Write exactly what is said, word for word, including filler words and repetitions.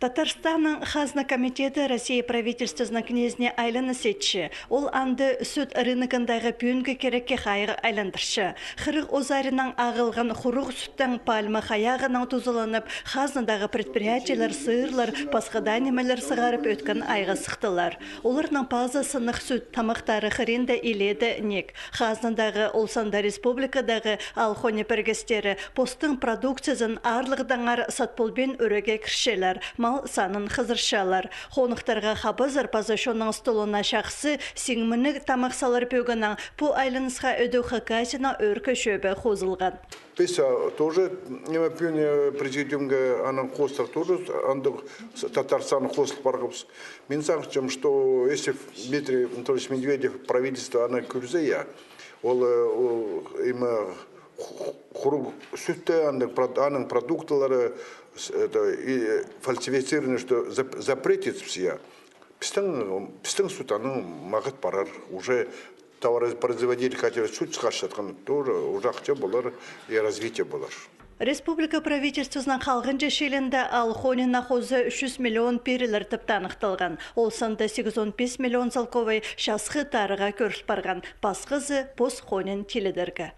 Татарстанның Хазна комитеті Россия правительствозының кнезіне айланыс итче. Ол анда сӱт рыногындағы пӱӱнгі кирекке хайығ айландырча. Хырых озариннаң ағылған хуруғ сӱттең пальма хайағынаң тузаланып, хазнадағы предприятиелер сыырлар, пасха даа нимелер сығарып ӧткін айға сыхтылар. Оларның пазы сыннығ сӱт тамахтары хыринда илееде ниик. Хазнадағы, ол санда республикадағы аал хонии пірігістері постың продукциязын аарлығдаңар сатып полбин ӱреге кірчелер, мал санын хызырчалар. Хоныхтарға хабазар паза чонның столына чахсы, сиңмініг тамах салар пӧгіннең пу айланысха ӧдіг Хакасияның Ӧӧркі чӧбі хозылған. Піс, а, тоже, неме, пӱӱн, э, президиумға аның хоостыра тоже андағ с-, Татарстанға хоостап парғабыс. Мин сағынчам, что если Дмитрий Анатольевич Медведев правительство аны кӧрзе, я, ол, э, ол, име, ху-, хуруғ сӱтті, аның прод-, аның продуктылары, с-, это, и, э, фальсифицированный, что зап-, запретит всё. Пістің, пістің сӱт аның мағат парар. Уже товаропроизводитель, хотя сӱт сығарчатхан, тоже уже ахча полар и развитие полар. Республика правительствозының халғанҷы чылында аал хонии на хоза ӱс чӱс миллион пирілер тіп таныхталған. Ол санда сигізон пис миллион салковай часхы тарыға кӧріл парған, пасхазы пос хонин тилідерге.